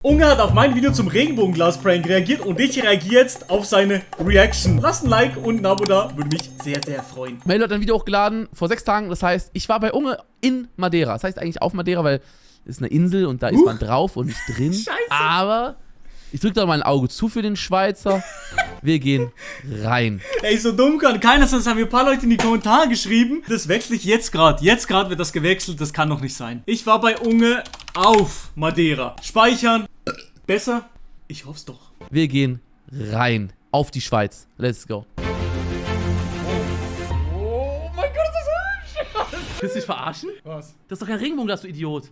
Unge hat auf mein Video zum Regenbogenglas-Prank reagiert und ich reagiere jetzt auf seine Reaction. Lasst ein Like und ein Abo da, würde mich sehr, sehr freuen. Mail hat ein Video hochgeladen vor 6 Tagen, das heißt, ich war bei Unge in Madeira. Das heißt eigentlich auf Madeira, weil es ist eine Insel und da ist man drauf und nicht drin. Scheiße. Aber ich drücke da mal ein Auge zu für den Schweizer. Wir gehen rein. Ey, so dumm kann keiner sein. Das haben mir ein paar Leute in die Kommentare geschrieben. Das wechsle ich jetzt gerade. Jetzt gerade wird das gewechselt. Das kann doch nicht sein. Ich war bei Unge auf Madeira. Speichern. Besser? Ich hoff's doch. Wir gehen rein. Auf die Schweiz. Let's go. Oh mein Gott, ist das hübsch. Willst du dich verarschen? Was? Das ist doch kein Regenbogenglas, du Idiot.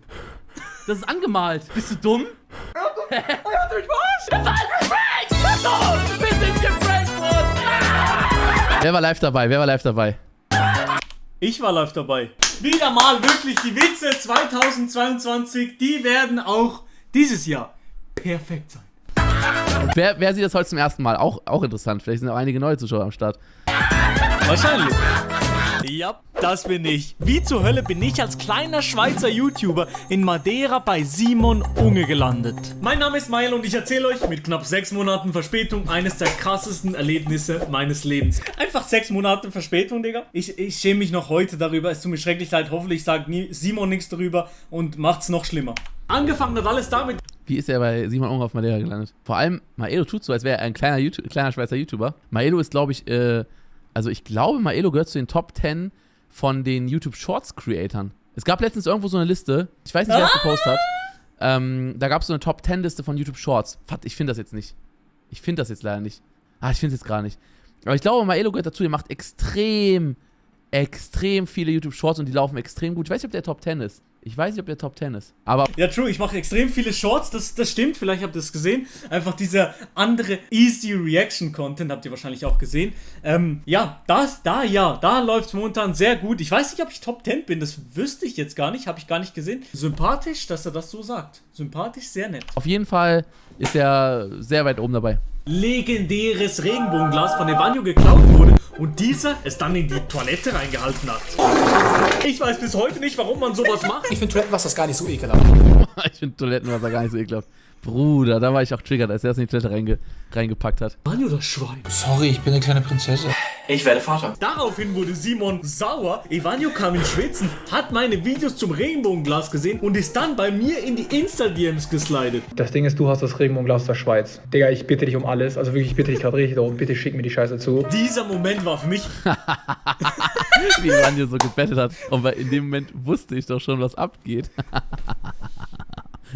Das ist angemalt. Bist du dumm? Er hat mich verarscht. Wer war live dabei? Wer war live dabei? Ich war live dabei. Wieder mal wirklich die Witze 2022. Die werden auch dieses Jahr perfekt sein. Und wer sieht das heute zum ersten Mal? Auch interessant. Vielleicht sind auch einige neue Zuschauer am Start. Wahrscheinlich. Ja, das bin ich. Wie zur Hölle bin ich als kleiner Schweizer YouTuber in Madeira bei Simon Unge gelandet. Mein Name ist Mael und ich erzähle euch mit knapp 6 Monaten Verspätung eines der krassesten Erlebnisse meines Lebens. Einfach 6 Monate Verspätung, Digga. Ich schäme mich noch heute darüber. Es tut mir schrecklich leid. Hoffentlich sagt Simon nichts darüber und macht's noch schlimmer. Angefangen hat alles damit. Wie ist er bei Simon Unge auf Madeira gelandet? Vor allem, Maelo tut so, als wäre er ein kleiner Schweizer YouTuber. Maelo ist, glaube ich, also ich glaube, Maelo gehört zu den Top 10 von den YouTube Shorts Creatoren. Es gab letztens irgendwo so eine Liste, ich weiß nicht, wer es gepostet hat. Da gab es so eine Top 10 Liste von YouTube Shorts. Ich finde das jetzt nicht. Ich finde das jetzt leider nicht. Ich finde es jetzt gar nicht. Aber ich glaube, Maelo gehört dazu, der macht extrem viele YouTube Shorts und die laufen extrem gut. Ich weiß nicht, ob der Top 10 ist. Ich weiß nicht, ob der Top 10 ist. Aber Ja, true, ich mache extrem viele Shorts, das stimmt, vielleicht habt ihr es gesehen. Einfach dieser andere Easy Reaction Content, habt ihr wahrscheinlich auch gesehen. Da läuft es momentan sehr gut. Ich weiß nicht, ob ich Top 10 bin, das wüsste ich jetzt gar nicht, habe ich gar nicht gesehen. Sympathisch, dass er das so sagt. Sympathisch, sehr nett. auf jeden Fall ist er sehr weit oben dabei. Legendäres Regenbogenglas von Evanio geklaut wurde und dieser es dann in die Toilette reingehalten hat. Ich weiß bis heute nicht, warum man sowas macht. Ich finde Toilettenwasser gar nicht so ekelhaft. Ich finde Toilettenwasser gar nicht so ekelhaft. Bruder, da war ich auch triggert, als er es in die Toilette reingepackt hat. Evanio, das Schwein. Sorry, ich bin eine kleine Prinzessin. Ich werde Vater. Daraufhin wurde Simon sauer, Evanio kam ins Schwitzen, hat meine Videos zum Regenbogenglas gesehen und ist dann bei mir in die Insta-DMs geslidet. Das Ding ist, du hast das Regenbogenglas der Schweiz. Digga, ich bitte dich um alles. Also wirklich, ich bitte dich gerade richtig darum. Bitte schick mir die Scheiße zu. Dieser Moment war für mich Wie Evanio so gebettet hat. Und weil in dem Moment wusste ich doch schon, was abgeht.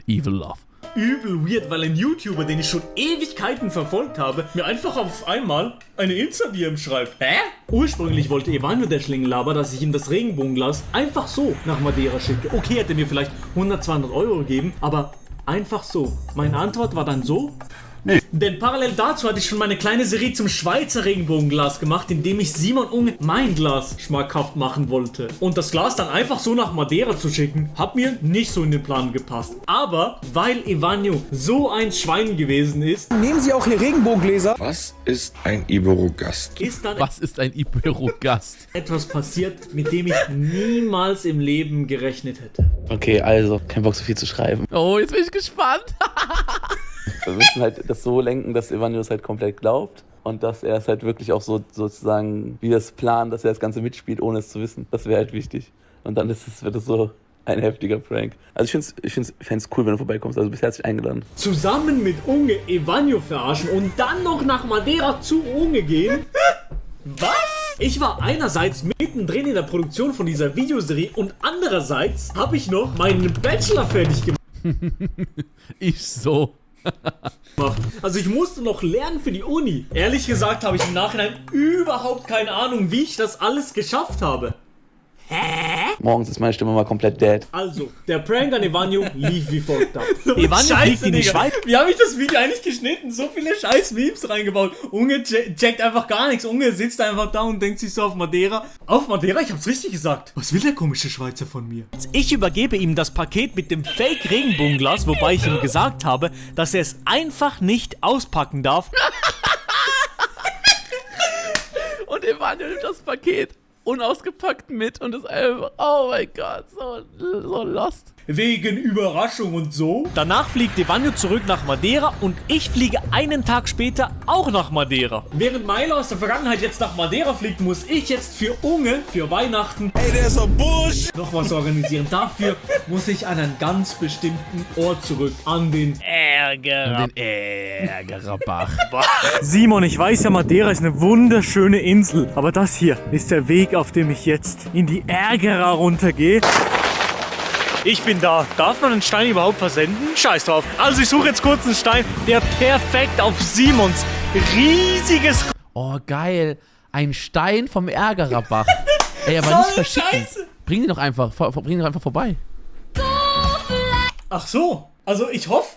Evil Love. übel weird, weil ein YouTuber, den ich schon Ewigkeiten verfolgt habe, mir einfach auf einmal eine Insta-DM schreibt. Hä? Ursprünglich wollte Evanio der Schlingenlaber, dass ich ihm das Regenbogenglas einfach so nach Madeira schicke. Okay, hätte mir vielleicht 100, 200 Euro gegeben, aber einfach so. Meine Antwort war dann so: nee. Denn parallel dazu hatte ich schon meine kleine Serie zum Schweizer Regenbogenglas gemacht, indem ich Simon Unge mein Glas schmackhaft machen wollte. Und das Glas dann einfach so nach Madeira zu schicken, hat mir nicht so in den Plan gepasst. Aber weil Evanio so ein Schwein gewesen ist, Nehmen Sie auch hier Regenbogengläser. Was ist ein Ibero-Gast? ist dann Was ist ein Ibero-Gast? etwas passiert, mit dem ich niemals im Leben gerechnet hätte. Okay, also, kein Bock so viel zu schreiben. Oh, jetzt bin ich gespannt. Wir müssen halt das so lenken, dass Evanio es halt komplett glaubt und dass er es halt wirklich auch so sozusagen, wie wir es planen, dass er das Ganze mitspielt, ohne es zu wissen. Das wäre halt wichtig. Und dann wird es so ein heftiger Prank. Also ich fände es cool, wenn du vorbeikommst. Also bist herzlich eingeladen. Zusammen mit Unge Evanio verarschen und dann noch nach Madeira zu Unge gehen? Was? Ich war einerseits mittendrin in der Produktion von dieser Videoserie und andererseits habe ich noch meinen Bachelor fertig gemacht. Ich so. Also ich musste noch lernen für die Uni. Ehrlich gesagt habe ich im Nachhinein überhaupt keine Ahnung, wie ich das alles geschafft habe. Morgens ist meine Stimme mal komplett dead. Also, der Prank an Evanio lief wie folgt ab. Evanio fliegt in die Schweiz. Wie habe ich das Video eigentlich geschnitten? So viele scheiß Memes reingebaut. Unge checkt einfach gar nichts. Unge sitzt einfach da und denkt sich so auf Madeira. Auf Madeira? Ich hab's richtig gesagt. Was will der komische Schweizer von mir? Ich übergebe ihm das Paket mit dem Fake-Regenbogenglas, wobei ich ihm gesagt habe, dass er es einfach nicht auspacken darf. Und Evanio nimmt das Paket unausgepackt mit und ist einfach, oh mein Gott, so lost. Wegen Überraschung und so. Danach fliegt Evanio zurück nach Madeira und ich fliege einen Tag später auch nach Madeira. Während Milo aus der Vergangenheit jetzt nach Madeira fliegt, muss ich jetzt für Unge, für Weihnachten, noch was organisieren. Dafür muss ich an einen ganz bestimmten Ort zurück. An den Ärgererbach. Simon, ich weiß ja, Madeira ist eine wunderschöne Insel, aber das hier ist der Weg, auf dem ich jetzt in die Ärgera runtergehe. Ich bin da. Darf man einen Stein überhaupt versenden? Scheiß drauf. Also ich suche jetzt kurz einen Stein, der perfekt auf Simons riesiges... Oh, geil. Ein Stein vom Ärgererbach. Ey, aber nicht verschicken. Scheiße. Bring ihn doch einfach vorbei. Ach so. Also ich hoffe,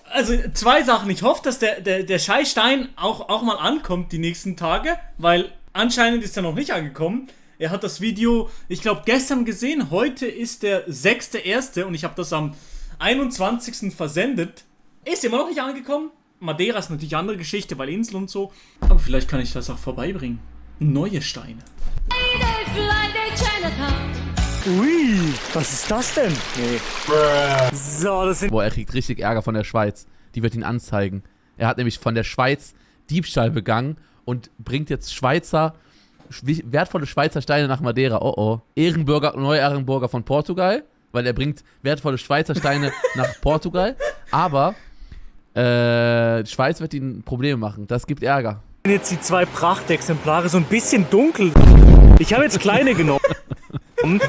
zwei Sachen. Ich hoffe, dass der Scheißstein auch mal ankommt die nächsten Tage, weil anscheinend ist er noch nicht angekommen. Er hat das Video, ich glaube, gestern gesehen. Heute ist der 6.1. und ich habe das am 21. versendet. Ist immer noch nicht angekommen. Madeira ist natürlich eine andere Geschichte, weil Insel und so. Aber vielleicht kann ich das auch vorbeibringen. Neue Steine. Ui, was ist das denn? Nee. So, das sind... Boah, er kriegt richtig Ärger von der Schweiz. Die wird ihn anzeigen. Er hat nämlich von der Schweiz Diebstahl begangen und bringt jetzt wertvolle Schweizer Steine nach Madeira. Oh oh. Neuer Ehrenbürger von Portugal, weil er bringt wertvolle Schweizer Steine nach Portugal. Aber die Schweiz wird ihnen Probleme machen. Das gibt Ärger. Jetzt die zwei Prachtexemplare so ein bisschen dunkel. Ich habe jetzt kleine genommen,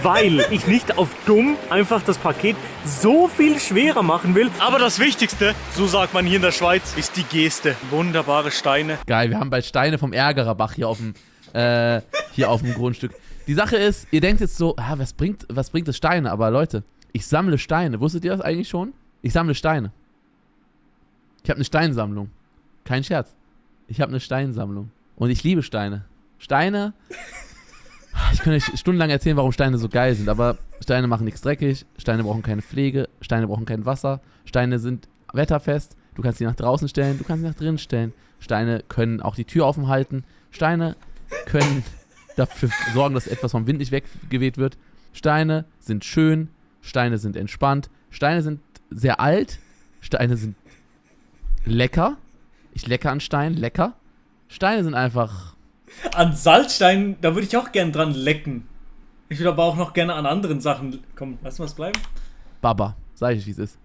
weil ich nicht auf dumm einfach das Paket so viel schwerer machen will. Aber das Wichtigste, so sagt man hier in der Schweiz, ist die Geste. Wunderbare Steine. Geil, wir haben bald Steine vom Ärgererbach hier auf dem Grundstück. Die Sache ist, ihr denkt jetzt so, was bringt das Steine? Aber Leute, ich sammle Steine. Wusstet ihr das eigentlich schon? Ich sammle Steine. Ich habe eine Steinsammlung. Kein Scherz. Ich habe eine Steinsammlung. Und ich liebe Steine. Steine, ich könnte euch stundenlang erzählen, warum Steine so geil sind, aber Steine machen nichts dreckig, Steine brauchen keine Pflege, Steine brauchen kein Wasser, Steine sind wetterfest, du kannst sie nach draußen stellen, du kannst sie nach drinnen stellen. Steine können auch die Tür offen halten. Steine können dafür sorgen, dass etwas vom Wind nicht weggeweht wird. Steine sind schön, Steine sind entspannt, Steine sind sehr alt, Steine sind lecker. Ich lecke an Steinen, lecker. Steine sind einfach... An Salzsteinen, da würde ich auch gern dran lecken. Ich würde aber auch noch gerne an anderen Sachen... Komm, lass mal was bleiben. Baba, sag ich, wie es ist.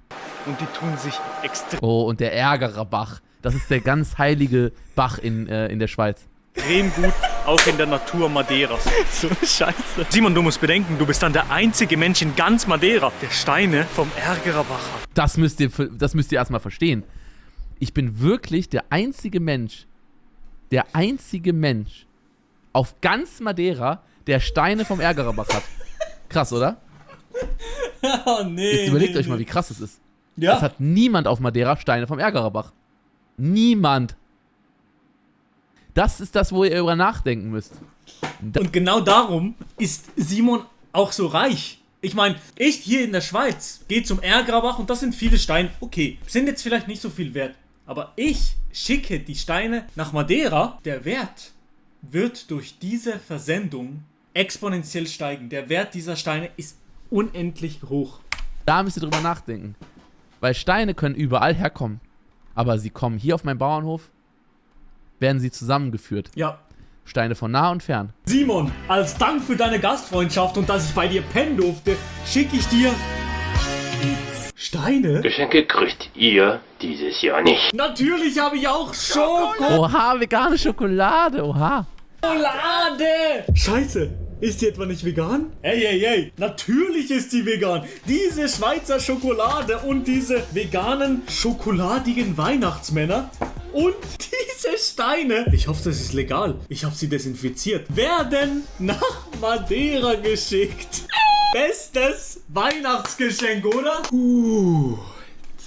Und die tun sich extrem Oh, und der Ärgererbach. Das ist der ganz heilige Bach in der Schweiz. gut, auch in der Natur Madeiras. So eine Scheiße. Simon, du musst bedenken, du bist dann der einzige Mensch in ganz Madeira, der Steine vom Ärgererbach hat. Das müsst ihr erstmal verstehen. Ich bin wirklich der einzige Mensch auf ganz Madeira, der Steine vom Ärgererbach hat. Krass, oder? Oh nee. Jetzt überlegt euch mal, wie krass es ist. Ja. Es hat niemand auf Madeira Steine vom Ärgererbach. Niemand. Das ist das, wo ihr darüber nachdenken müsst. Und genau darum ist Simon auch so reich. Ich meine, ich hier in der Schweiz gehe zum Ärgererbach und das sind viele Steine. Okay, sind jetzt vielleicht nicht so viel wert. Aber ich schicke die Steine nach Madeira. Der Wert wird durch diese Versendung exponentiell steigen. Der Wert dieser Steine ist unendlich hoch. Da müsst ihr drüber nachdenken. Weil Steine können überall herkommen. Aber sie kommen hier auf meinem Bauernhof, werden sie zusammengeführt. Ja. Steine von nah und fern. Simon, als Dank für deine Gastfreundschaft und dass ich bei dir pennen durfte, schicke ich dir Steine. Geschenke kriegt ihr dieses Jahr nicht. Natürlich habe ich auch Schokolade. Oha, vegane Schokolade, oha. Scheiße, ist die etwa nicht vegan? Hey, natürlich ist sie vegan. Diese Schweizer Schokolade und diese veganen, schokoladigen Weihnachtsmänner und diese Steine, ich hoffe, das ist legal, ich habe sie desinfiziert, werden nach Madeira geschickt. Bestes Weihnachtsgeschenk, oder?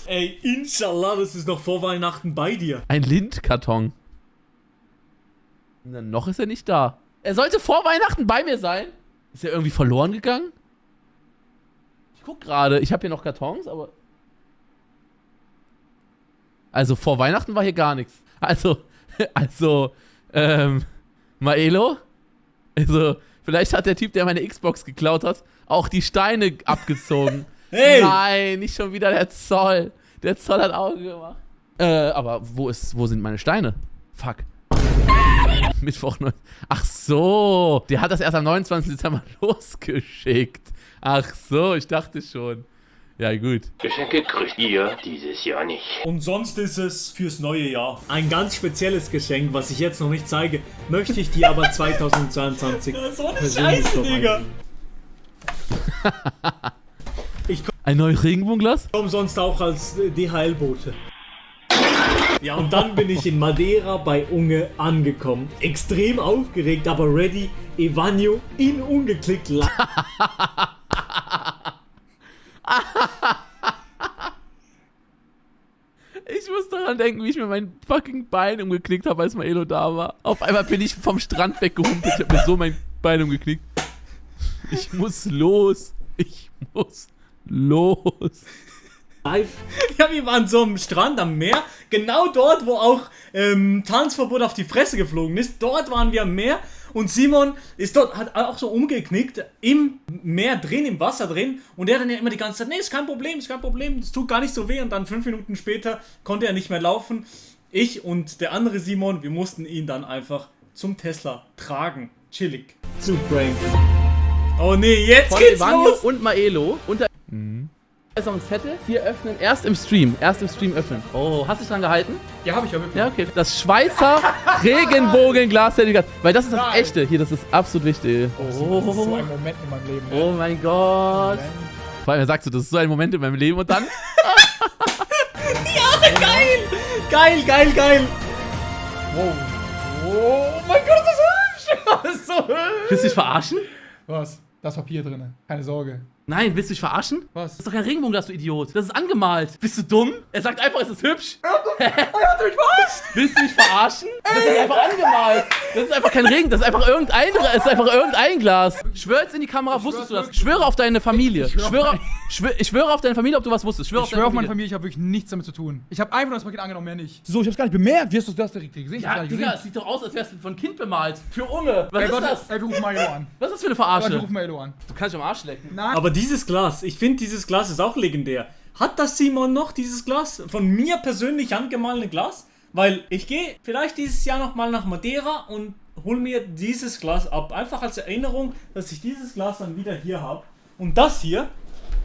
Ey, inshallah, das ist noch vor Weihnachten bei dir. Ein Lindkarton. Na, noch ist er nicht da. Er sollte vor Weihnachten bei mir sein. Ist er irgendwie verloren gegangen? Ich guck gerade. Ich habe hier noch Kartons, aber... Also, vor Weihnachten war hier gar nichts. Also, Maelo? Also, Vielleicht hat der Typ, der meine Xbox geklaut hat, auch die Steine abgezogen. Hey! Nein, nicht schon wieder der Zoll. Der Zoll hat Auge gemacht. Aber wo sind meine Steine? Fuck. Mittwoch 9. Ach so, der hat das erst am 29. Dezember losgeschickt. Ach so, ich dachte schon. Ja, gut. Geschenke kriegt ihr dieses Jahr nicht. Und sonst ist es fürs neue Jahr ein ganz spezielles Geschenk, was ich jetzt noch nicht zeige, möchte ich dir aber 2022 So eine persönlich Scheiße, noch Digga. Ich Ein neues Regenbogenglas? komme sonst auch als DHL-Bote. Ja, und dann bin ich in Madeira bei Unge angekommen. Extrem aufgeregt, aber ready. Evanio in Unge klickt live. Ich muss daran denken, wie ich mir mein fucking Bein umgeknickt habe, als Maelo da war. Auf einmal bin ich vom Strand weggehumpelt. Ich habe mir so mein Bein umgeknickt. Ich muss los. Ich muss los. Ja, wir waren so am Strand, am Meer. Genau dort, wo auch Tanzverbot auf die Fresse geflogen ist. Dort waren wir am Meer. Und Simon ist dort, hat auch so umgeknickt, im Meer drin, im Wasser drin. Und er dann ja immer die ganze Zeit, nee, ist kein Problem, es tut gar nicht so weh. Und dann 5 Minuten später konnte er nicht mehr laufen. Ich und der andere Simon, wir mussten ihn dann einfach zum Tesla tragen. Chillig. Zu pranken. Oh nee, jetzt Von geht's Evanio los! und Maelo. Zettel hier öffnen. Erst im Stream öffnen. Oh, hast du dich dran gehalten? Ja, habe ich ja wirklich. Ja, okay. Das Schweizer Regenbogenglas-Zertifikat. Weil das ist das Nein. echte. Hier, das ist absolut wichtig. Das ist so ein Moment in meinem Leben. Oh mein Gott. Vor allem, er sagt so, das ist so ein Moment in meinem Leben und dann... Geil! Wow. Oh mein Gott, das ist hübsch! Das ist so hübsch! Willst du dich verarschen? Was? Da ist Papier drin. Keine Sorge. Nein, willst du dich verarschen? Was? Das ist doch kein Regenbogenglas, du Idiot. Das ist angemalt. Bist du dumm? Er sagt einfach, es ist hübsch. Er hat mich verarscht! Willst du dich verarschen? Das ist einfach angemalt. Das ist einfach kein Regen, das ist einfach irgendein Glas. Schwör jetzt in die Kamera, wusstest du das? wirklich. Schwöre auf deine Familie. Ich schwöre auf deine Familie, ob du was wusstest. Ich schwöre auf meine Familie, ich habe wirklich nichts damit zu tun. Ich habe einfach nur das Paket angenommen, mehr nicht. So, ich hab's gar nicht bemerkt. Wie hast du das direkt gesehen? Ich hab's Ja, gar nicht Digga, gesehen. es sieht doch aus, als wärst du von Kind bemalt. Für Unge. Was Ey, ist Gott, das? ey, wir rufen Maelo an. Was ist das für eine Wir Verarsche? rufen Maelo an. Du kannst dich am Arsch lecken. Nein. Aber dieses Glas, ich finde, dieses Glas ist auch legendär. Hat das Simon noch, dieses Glas? Von mir persönlich handgemahlene Glas? Weil ich gehe vielleicht dieses Jahr nochmal nach Madeira und hol mir dieses Glas ab. Einfach als Erinnerung, dass ich dieses Glas dann wieder hier habe. Und das hier,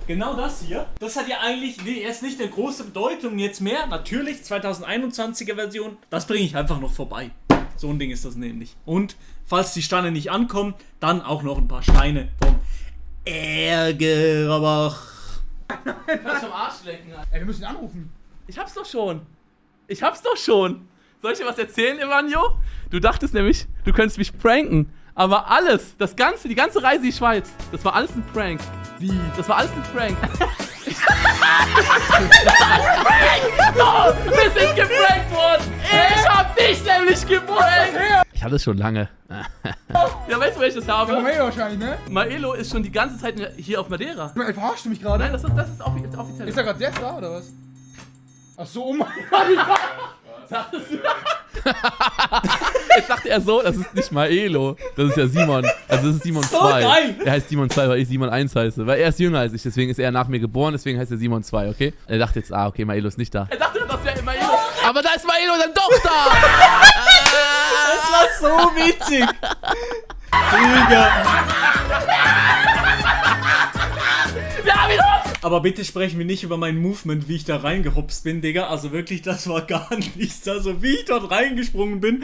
genau das hier, das hat ja eigentlich jetzt nicht eine große Bedeutung jetzt mehr. Natürlich, 2021er Version, das bringe ich einfach noch vorbei. So ein Ding ist das nämlich. Und falls die Steine nicht ankommen, dann auch noch ein paar Steine vom Ärgerbach. Du kannst dich am Arsch lecken. Ey, wir müssen ihn anrufen. Ich hab's doch schon. Soll ich dir was erzählen, Evanio? Du dachtest nämlich, du könntest mich pranken. Aber alles, die ganze Reise in die Schweiz, das war alles ein Prank. Wie? Das war alles ein Prank. Oh, wir sind geprankt worden. Ich hab dich nämlich geprankt. Ich hatte es schon lange. Ja, weißt du, wer ich das Ja, habe? Maelo wahrscheinlich, ne? Maelo ist schon die ganze Zeit hier auf Madeira. Ey, verarschst du mich gerade? Nein, das ist offiziell. Ist er gerade jetzt da, oder was? Ach so, oh mein Gott. Sagtest du? Jetzt sagte er so, das ist nicht Maelo. Das ist ja Simon. Also das ist Simon 2. geil. Er heißt Simon 2, weil ich Simon 1 heiße. Weil er ist jünger als ich, deswegen ist er nach mir geboren, deswegen heißt er Simon 2, okay? Er dachte jetzt, okay, Maelo ist nicht da. Er dachte, das wäre Maelo. Aber da ist Maelo dann doch da! Das war so witzig. Digga. Wir haben ihn auf! Aber bitte sprechen wir nicht über mein Movement, wie ich da reingehopst bin, Digga. Also wirklich, das war gar nichts. Also wie ich dort reingesprungen bin.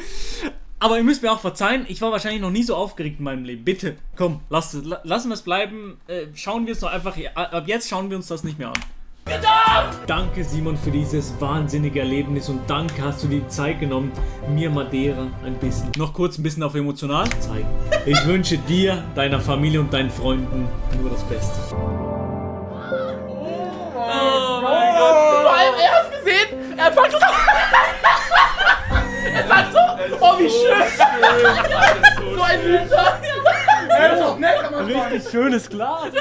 Aber ihr müsst mir auch verzeihen, ich war wahrscheinlich noch nie so aufgeregt in meinem Leben. Bitte, komm, lassen wir es bleiben. Schauen wir es doch einfach, ab jetzt schauen wir uns das nicht mehr an. Danke Simon für dieses wahnsinnige Erlebnis und danke, hast du die Zeit genommen, mir Madeira ein bisschen auf emotional zeigen. Ich wünsche dir, deiner Familie und deinen Freunden nur das Beste. Oh mein Gott! Vor allem, er hat's gesehen! Er packt es auf! Er sagt so, oh wie schön! So ein Hüter! Ey, das ist auch nett, aber Richtig schönes Glas.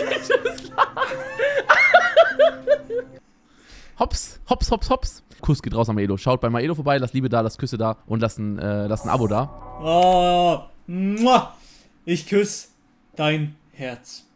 Hops, hops, hops, hops. Kuss geht raus an Maelo. Schaut bei Maelo vorbei, lasst Liebe da, lasst Küsse da und lasst ein Abo da. Oh, muah. Ich küsse Dein Herz.